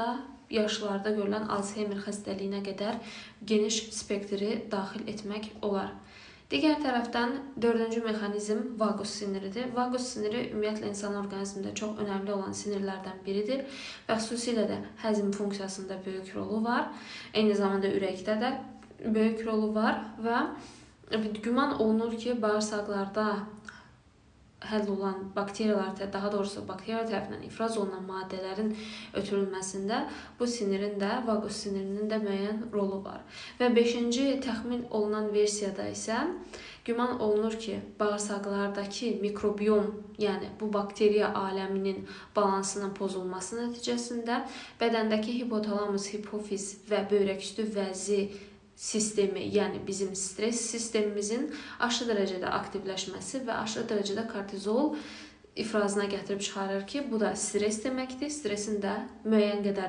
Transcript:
da yaşlılarda görülən Alzheimer xəstəliyinə qədər geniş spektri daxil etmək olar. Digər tərəfdən dördüncü mexanizm vaqus siniridir. Vaqus siniri ümumiyyətlə insan orqanizmində çox önəmli olan sinirlərdən biridir və xüsusilə də həzm funksiyasında böyük rolu var. Eyni zamanda ürəkdə də böyük rolu var və güman olunur ki, bağırsaqlarda həll olan bakteriyalar, daha doğrusu bakteriyalar tərəfindən ifraz olunan maddələrin ötürülməsində bu sinirin də, vaqus sinirinin də müəyyən rolu var. Və beşinci təxmin olunan versiyada isə güman olunur ki, bağırsaqlardakı mikrobiom, yəni bu bakteriya aləminin balansının pozulması nəticəsində bədəndəki hipotalamus, hipofiz və böyrəküstü vəzi sistemi, yəni bizim stres sistemimizin aşırı dərəcədə aktivləşməsi və aşırı dərəcədə kortizol ifrazına gətirib çıxarır ki, bu da stres deməkdir. Stresin də müəyyən qədərdən